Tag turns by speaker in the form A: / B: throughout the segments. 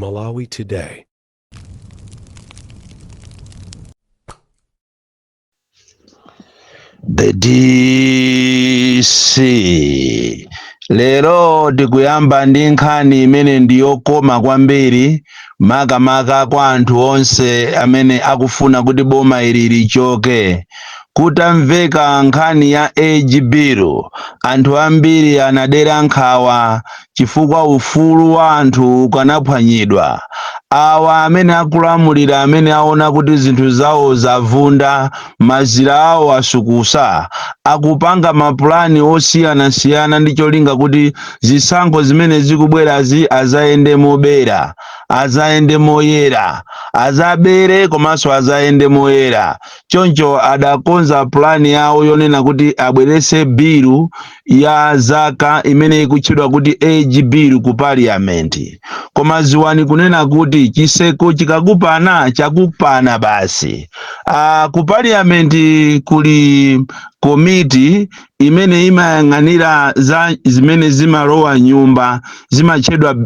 A: Malawi Today.
B: The DC lero tikuyamba ndi nkhani imene ndi yokoma kwambiri, makamaka kwa anthu onse amene akufuna kuti boma ili lichoke. Kutamveka nkhani ya age bill, anthu ambiri anadera nkhawa chifukwa ufulu wa anthu ukanaphwanyidwa. Awa amene akulamulira, amene aona kuti zinthu zawo zavunda, mazira awo asukusa, akupanga mapulani osiyanasiyana ndi cholinga kuti zisankho zimene zikubwerazi azayende mobera, azayende moyera, azabere komanso azayende moyera. Choncho adakonza pulani yawo yonena kuti abwerese bilu ya zaka imene ikutchedwa kuti age bill ku parliament. Koma ziwani kunena kuti chiseko chikakupana, chakupana basi. Ku parliament kuli komiti imene imayang'anira za zimene zimalowa nyumba,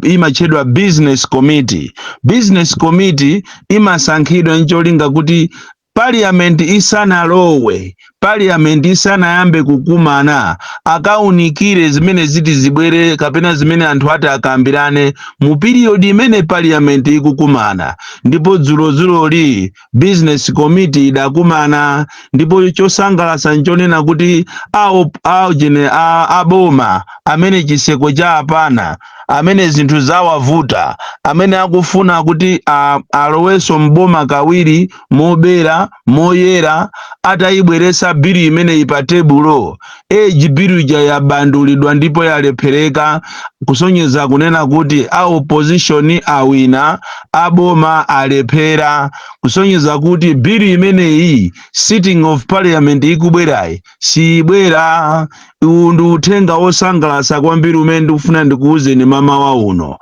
B: imatchedwa business committee. Business committee imasankhidwa ncholinga kuti parliament isanalowe, parliament isanayambe kukumana, akaunikire zimene ziti zibwere kapena zimene anthu ati akambirane mu period imene parliament ikukumana. Ndipo dzulozuloli business committee idakumana, ndipo chosangalatsa nchonena kuti awo aujene aboma amene chiseko cha apana, amene zinthu zawavuta, amene akufuna kuti alowenso mboma kawiri mobera moyera, atayibweresa bilu imeneyi pa tebulo, age bill ija yabandulidwa ndipo yalephereka, kusonyeza kunena kuti a opposition awina, aboma alephera, kusonyeza kuti bilu imeneyi, sitting of parliament ikubwerayi, sibwera. Uwu ndi uthenga wosangalatsa kwambiri umene ndikufuna ndikuwuzeni mamawa uno.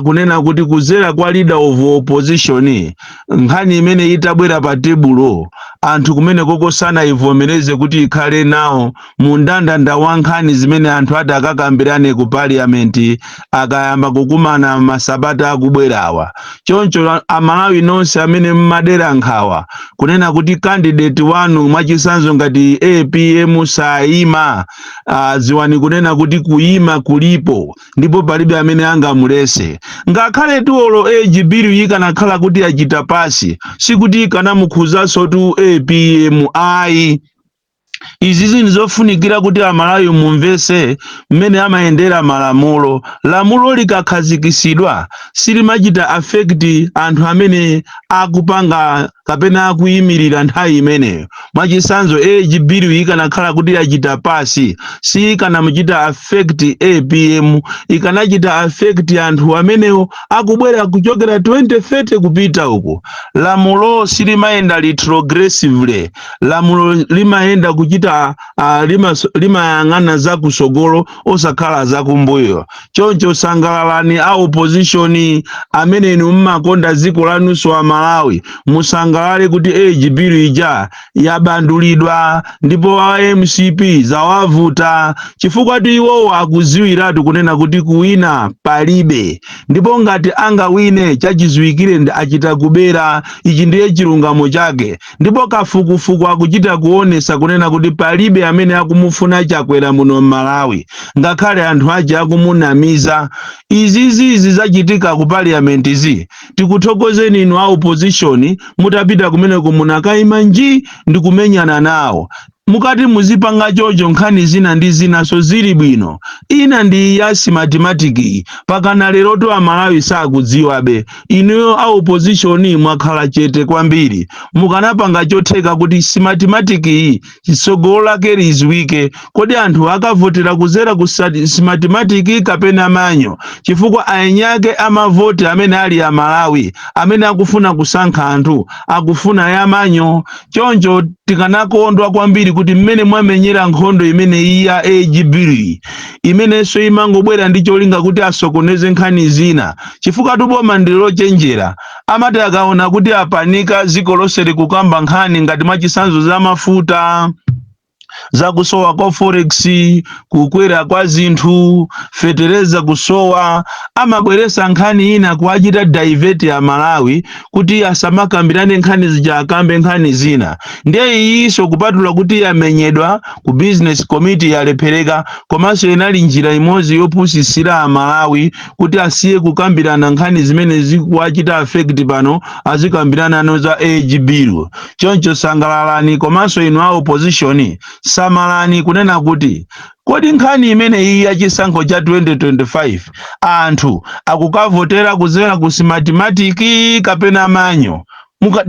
B: Kunena kuti kuzera kwa leader of opposition, nkhani imene itabwera pa tebulo, anthu kumene koko sanaivomereze kuti ikhale nawo mu ndandanda wa nkhani zimene anthu ati akakambirane ku parliament akayamba kukumana masabata akubwerawa. Choncho Amalawi nonse amene mmadera nkhawa kunena kuti candidate wanu, mwachisanzo ngati APM, sayima, ziwani kunena kuti kuyima kulipo ndipo palibe amene angamulese. Ngakhale tuolo age bill ikanakhala kuti achita pass, sikuti ikanamukhuzanso tu APM, ayi. Izi zinthu zofunikira kuti Amalawi mumvese mmene amayendera malamulo. Lamulo likakhazikisidwa silimachita affect anthu amene akupanga kapena akuyimirira nthawi imeneyo. Mwachisanzo, age bill ikanakhala kuti yachita pass, sikanamuchita affect APM, ikanachita affect anthu amenewo akubwera kuchokera 2030 kupita uko. Lamulo silimayenda retrogressively, lamulo limayenda kuchita limayang'ana zakusogolo osakhala zakumbuyo. Choncho sangalalani a opposition amene inu mmakonda dziko lanunso a Malawi, musangalale kuti age bill ija yabandulidwa ndipo a MCP zawavuta, chifukwa tu iwowo akuziwiratu kunena kuti kuwina palibe, ndipo ngati angawine chachiziwikire ndi achita kubera. Ichi ndiye chilungamo chake, ndipo kafukufuku akuchita kuonesa kunena kuti palibe amene akumufuna Chakwera muno m'Malawi, ngakhale anthu aja akumunamiza. Izizizi zachitika ku parliament zi, tikuthokozeni inu a opposition, mutapita kumeneko munakayima nji ndi kumenyana nawo. Mukati muzipanga chocho, nkhani zina ndi zinaso zili bwino. Ina ndi ya Smartmatic, pakana leroto Amalawi sakudziwabe. Inuyo a opposition mwakhala chete kwambiri. Mukanapanga chotheka kuti Smartmatic iyi tsogolo lake liziwike. Kodi anthu akavotera kuzera ku Smartmatic kapena manual? Chifukwa aenyake amavoti amene ali Amalawi amene akufuna kusankha anthu akufuna ya manual. Choncho tikanakondwa kwambiri kuti mmene mwamenyera nkhondo imene iyi ya age bill, imenenso imangobwera ndi cholinga kuti asokoneze nkhani zina, chifukwa tuboma ndi lochenjera, amati akaona kuti apanika, dziko lonse likukamba nkhani ngati mwachisanzo za mafuta, Zakusowa kwa forex, kukwera kwa zinthu, fetereza kusowa, amabweresa nkhani ina kuachita divert ya Malawi kuti asamakambirane nkhani zija, akambe nkhani zina. Ndiye iyinso, kupatula kuti yamenyedwa ku business committee, yalephereka, komanso inali njira imodzi yopusisira Amalawi kuti asiye kukambirana nkhani zimene zikuwachita affect pano, azikambirana no za age bill. Choncho sangalalani, komanso inu a opposition samalani kunena kuti kodi nkhani imene iyi yachisankho cha 2025 anthu akukavotera kuzera ku Smartmatic kapena manual?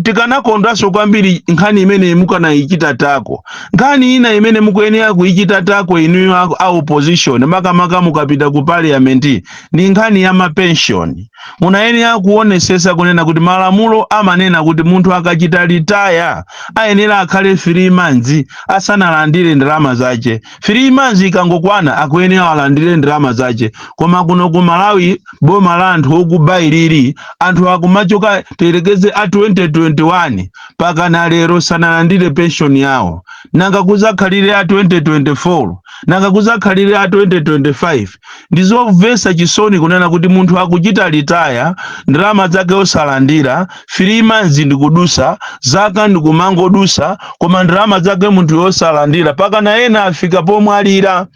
B: Tikanakondwanso kwambiri nkhani imene mukanayichita tackle. Nkhani ina imene mukuyenera kuyichita tackle inuyo a opposition, makamaka mukapita ku parliament, ndi nkhani ya mapension. Munayenera kuonesesa kunena kuti malamulo amanena kuti munthu akachita retire ayenera akhale 3 months asanalandire ndalama zace. 3 months ikangokwana, akuyenera alandire ndalama zace. Koma kuno ku Malawi, boma la anthu okuba ilili, anthu akumachoka, tiyerekeze a 2021, pakana lero sanalandire pension yawo. Nanga kuzakhalire a 2024? Nanga kuzakhalire a 2025? Ndizomvetsa chisoni kunena kuti munthu akuchita retire, ndalama zake osalandira, 3 months ndikudusa, zaka ndikumangodusa, koma ndalama zake munthu yosalandira, pakana ena afika pomwalira.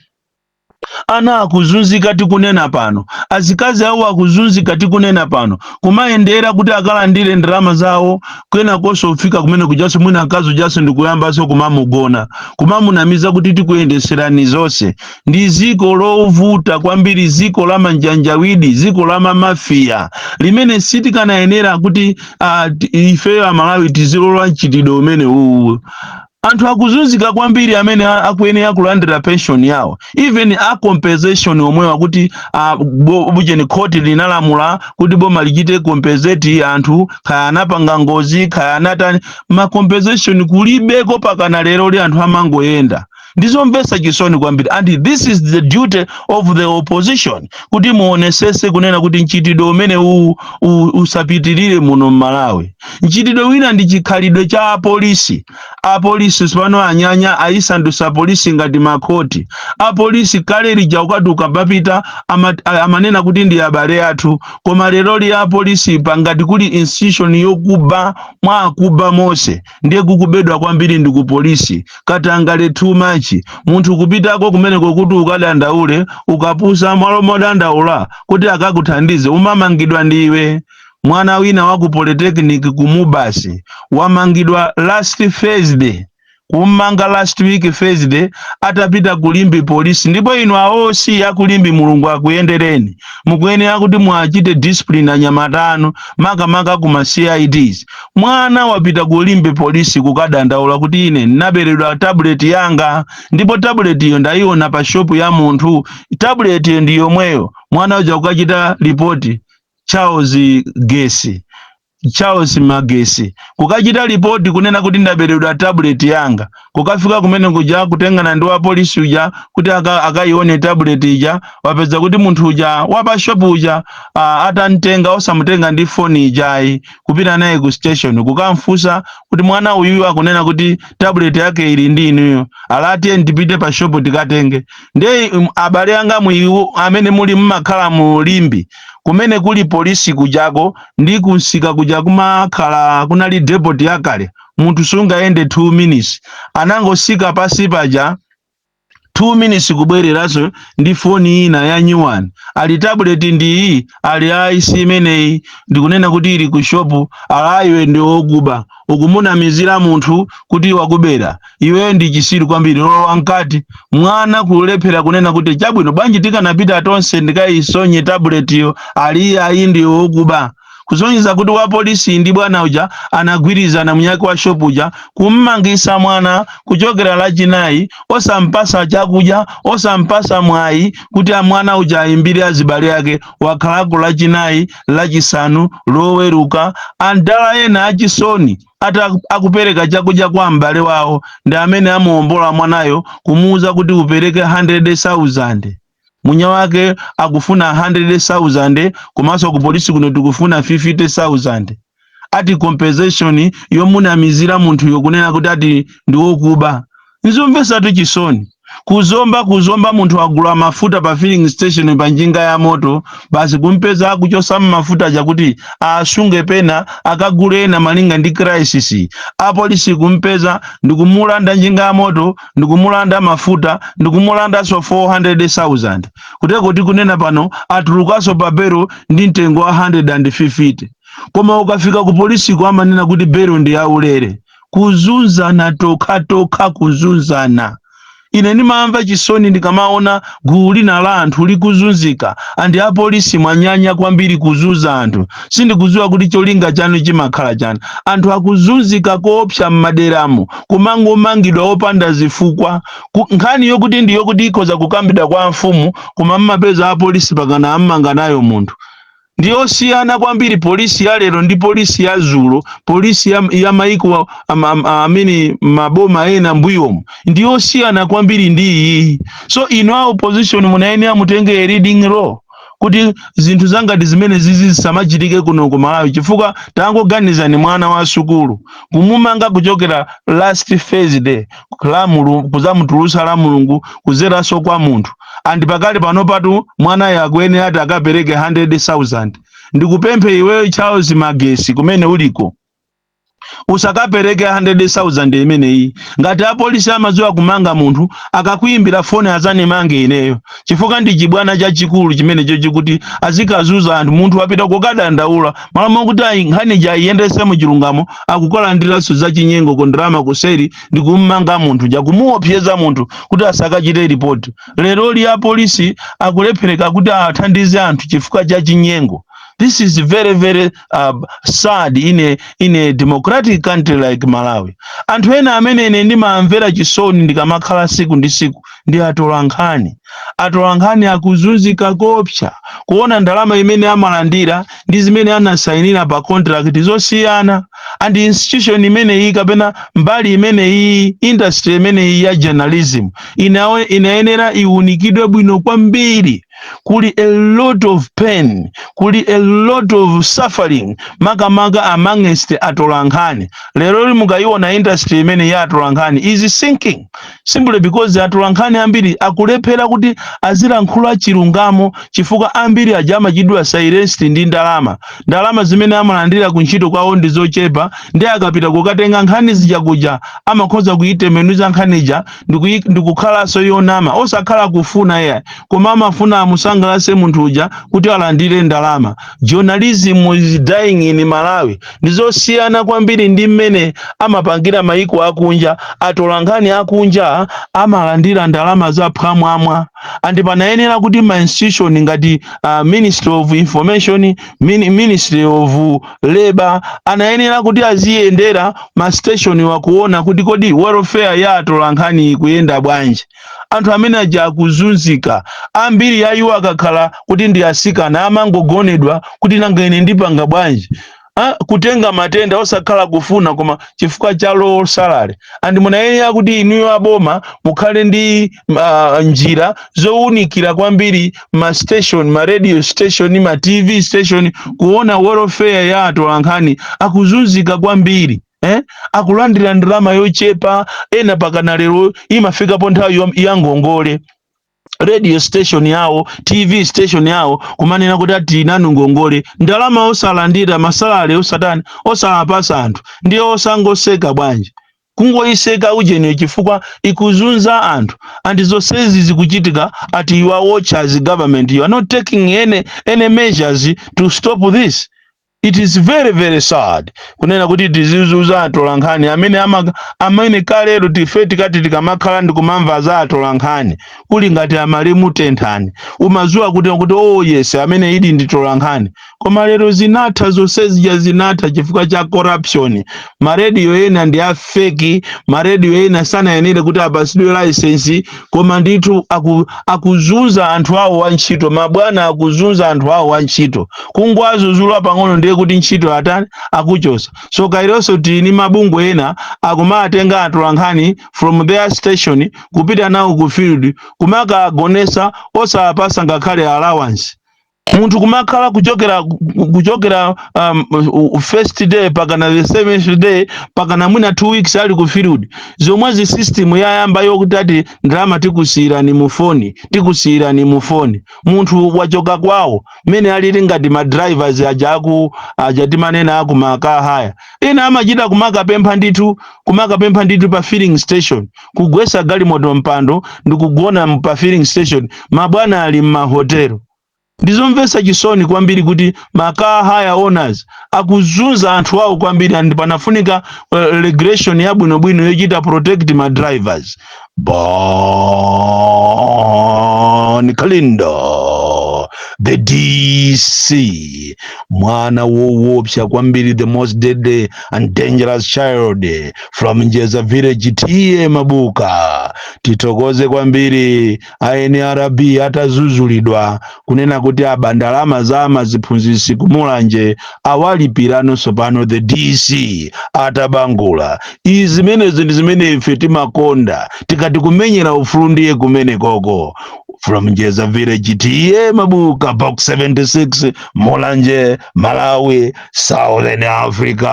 B: Ana akuzunzika tikunena pano, azikazi awo akuzunzika tikunena pano, kumayendera kuti akalandire ndalama zawo. Kwenakonso kufika kumene kujaso, mwina akazi ujaso ndikuyambanso kumamugona, kumamunamiza kuti tikuyendeserani zonse. Ndi ziko lovuta kwambiri, ziko la manjanjawidi, ziko la mamafiya, limene sitikanayenera kuti ifeyo Amalawi tizilola mchitidwe umene uwu. Anthu akuzunzika kwambiri amene akuyenera kulandira pension yawo, even a compensation omwewa, kuti bujeni khoti linalamula kuti boma lichite compensate anthu, kaya anapanga ngozi, kaya anatani, ma compensation kulibeko pakana lero li. Anthu amangoyenda. Ndizomvetsa chisoni kwambiri, and this is the duty of the opposition kuti muonesese kunena kuti mchitidwe umene uwu usapitirire muno mMalawi. Mchitidwe wina ndi chikhalidwe cha apolisi. Apolisi pano anyanya, ayisandusa polisi ngati makhoti. Apolisi kale lija ukati ukapapita amanena kuti ndi abale athu, koma lero li apolisi pangati kuli institution yokuba mwa akuba mose, ndiye kukubedwa kwambiri ndi ku polisi. Katangale too much. Munthu kupitako kumeneko kuti ukadandaule, ukapusa, mwalo modandaula kuti akakuthandize, umamangidwa ndiwe. Mwana wina wa ku polytechnic ku MUBAS wamangidwa last Thursday, kummanga last week Thursday, atapita kuLimbe polisi. Ndipo inu a OC akuLimbe, Mulungu akuyendereni. Mukuyenera kuti mwachite discipline anyamata anu, makamaka kuma CIDs. Mwana wapita kuLimbe polisi kukadandaula kuti ine ndinaberedwa tablet yanga, ndipo tablet iyo ndayiona pa shop ya munthu, tablet iyo ndi yomweyo. Mwana uja kukachita ripoti, Charles Gesi, Charles Magesi, kukachita ripoti kunena kuti ndaberedwa tablet yanga. Kukafika kumene kuja, kutengana ndi wa polisi uja kuti akayione tablet ija, wapeza kuti munthu uja wapa shop uja atamtenga, osamutenga ndi foni ijayi, kupita naye ku station kukamfunsa kuti mwana uyuyu akunena kuti tablet yake ili ndi inuyo. Alati ndipite pa shop tikatenge. Ndiye abale anga muiwo amene muli mmakhala mu Limbe, kumene kuli polisi kujako ndi kunsika kuja kumakhala kunali depot yakale, munthu sungayende 2 minutes. Anangosika pasi paja 2 minutes, kubwereranso ndi foni ina ya new one. Ali tablet ndi iyi? Ali ayi, si imeneyi, ndikunena kuti ili ku shop. Alayiwe ndi wokuba, ukumunamizira munthu kuti wakubera iweyo, ndi chisiru kwambiri, lowa mkati. Mwana kulephera kunena kuti chabwino, bwanji tikanapita tonse ndikayisonye tablet iyo? Ali ayi, ndi wokuba. Kusonyeza kuti wa polisi ndi bwana uja anagwirizana, munyaki wa shop uja, kummangisa mwana kuchokera Lachinayi, osampasa chakudya, osampasa mwayi kuti mwana uja ayimbire azibale ake. Wakhalako Lachinayi, Lachisanu, Loweruka. Andala ena achisoni ata akupereka chakudya kwa m'bale wawo ndi amene amuwombola mwanayo, kumuwuza kuti upereke 100,000. Munya wake akufuna 100,000, komanso ku polisi kuno tikufuna 50,000, ati compensation yomunamizira munthuyo kunena kuti ati ndi wokuba. Nizomvesatu chisoni. Kuzomba, kuzomba, munthu agula mafuta pa filling station pa njinga ya moto, basi kumpeza akuchosa mafuta chakuti asunge pena akagule ena malinga ndi crisis. Apolisi kumpeza ndikumulanda njinga ya moto, ndikumulanda mafuta, ndikumulandanso 400,000. Kuteko tikunena pano atulukanso pa belo ndi mtengo wa 150, koma ukafika ku polisiko amanena kuti belo ndi yaulere. Kuzunzana tokhatokha, kuzunzana. Ine ndimamva chisoni ndikamaona gulu lina la anthu likuzunzika. Andi apolisi mwanyanya kwambiri kuzunza anthu. Sindikudziwa kuti cholinga chanu chimakhala chani. Anthu akuzunzika koopsa m'maderamo, kumangomangidwa opanda zifukwa. Nkhani yokuti ndi yokuti ikhoza kukambidwa kwa mfumu, koma mmapeza apolisi pakana ammanga nayo munthu. Ndiyosiyana kwambiri polisi ya lero ndi polisi ya zulo, polisi ya maiko amene maboma ena mbuyomu ndiyosiyana kwambiri ndi iyi. So inu a opposition munayenera mutenge a leading role kuti zinthu zangati zimene zizi zisamachitike kuno ku Malawi, chifukwa tangoganizani, mwana wa sukulu kumumanga kuchokera last Thursday la Mulungu, kuzamutulusa la Mulungu kuzeranso kwa munthu. Andi pakali pano patu mwanayo akuyenera ati akapereke 100,000. Ndikupemphe iweyo Charles Magesi, kumene uliko, usakapereke 100,000 imeneyi. Ngati apolisi amadziwa kumanga munthu, akakuyimbira foni azanimange ineyo, chifukwa ndi chibwana chachikulu chimenecho chikuti azikazuza anthu. Munthu wapita kukadandaula, malamulo kuti ayi nkhani ayiyendese mu chilungamo, akukalandiranso za chinyengo ku ndalama kuseri ndi kummanga munthu, jakumuopseza munthu kuti asakachite ripoti. Leroli apolisi akulephereka kuti athandize anthu chifukwa cha chinyengo. This is very very sad in a democratic country like Malawi. Anthu ena amene ine ndimamvera chisoni ndikamakhala siku ndi siku ndi atolankhani. Atolankhani akuzunzika kopsa, kuona ndalama imene amalandira ndi zimene anasayinira pa contract zosiyana. And institution imeneyi kapena mbali imeneyi, industry imeneyi ya journalism inayenera iwunikidwe bwino kwambiri. Kuli a lot of pain, kuli a lot of suffering, makamaka amongst atolankhani. Lero mukayiona industry imene ya atolankhani is sinking simply because atolankhani ambiri akulephera kuti azilankhula chilungamo, chifukwa ambiri aja amachidwa silenced ndi ndalama. Ndalama zimene amalandira kuntchito kwawo ndi zochepa, ndi akapita kukatenga nkhani zija kuja amakhoza kuyitembenuza nkhanija ndikukhalanso yonama, osakhala kufuna iyayi, koma amafuna amusangalase munthu uja kuti alandire ndalama. Journalism is dying in Malawi. Ndizosiyana kwambiri ndi mmene amapangira maiko akunja. Atolankhani akunja amalandira ndalama zaphwamwamwa. And panayenera kuti ma institution ngati Ministry of Information, Ministry of Labor anayenera kuti aziyendera ma station wakuona kuti kodi welfare ya atolankhani ikuyenda bwanji. Anthu amene aja akuzunzika ambiri ya iwo, akakhala kuti ndi asikana amangogonedwa kuti nanga ine ndipanga bwanji? Ah, kutenga matenda osakhala kufuna, koma chifukwa cha low salary. And munayenera kuti inuyo aboma mukhale ndi njira zowunikira kwambiri ma station, ma radio station, ma TV station, kuona welfare ya atolankhani. Akuzunzika kwambiri, eh? Akulandira ndalama yochepa, ena pakana lero imafikapo nthawi ya ngongole. Radio station yawo, TV station yawo, kumanena kuti ati nanu ngongole, ndalama osalandira, ma salary osatani, osawapasa anthu. Ndiye osangoseka bwanji? Kungoyiseka ujeniyo chifukwa ikuzunza anthu. And zonsezi zikuchitika at your watch as government. You are not taking any measures to stop this. It is very very sad kunena kuti tizizunza atolankhani amene amene kalero tife tikati tikamakhala ndikumamva za atolankhani kuli ngati amalemu Tenthani, umazuwa kuti oh yes, amene ili ndi tolankhani. Koma lero zinatha zonsezija, zinatha chifukwa cha corruption. Marediyo ena ndi a fake, marediyo ena sanayenere kuti apasidwe license, koma ndithu akuzunza anthu awo antchito. Mabwana akuzunza anthu awo antchito, kungwazuzula pang'ono ndiye kuti ntchito atani, akuchosa. So kaironso tili mabungwe ena akumatenga atolankhani from their station kupita nawo ku field kumakagonesa, osawapasa ngakhale allowance. Munthu kumakhala kuchokera first day pakana the seventh day, pakana mwina 2 weeks ali ku field. Zomwezi system yayamba yokuti ati ndalama tikusiyirani mu foni, tikusiyirani mu foni. Munthu wachoka kwawo mmene alili ngati ma drivers aja aku aja timanena aku ma car hire, ena amachita kumakapempha ndithu, kumakapempha ndithu pa filling station, kugwesa galimoto mpando ndikugona pa filling station, mabwana ali mmahotelo. Ndizomvetsa chisoni kwambiri kuti ma car hire owners akuzunza anthu awo kwambiri, and panafunika regulation yabwinobwino yochita protect ma drivers. Bon Kalindo, the DC, mwana woopsa kwambiri, the most deadly and dangerous child from Njeza village, T/A Mabuka. Titokoze kwambiri a NRB atazuzulidwa kunena kuti aba ndalama za maziphunzitsi kumulanje, awalipiranso pano the DC atabangula. Izi zimenezi ndi zimene ife timakonda tikati kumenyera ufulu, ndiye kumene koko. From Njeza village, T/A Mabuka, Box 76, Mulanje, Malawi, Southern Africa.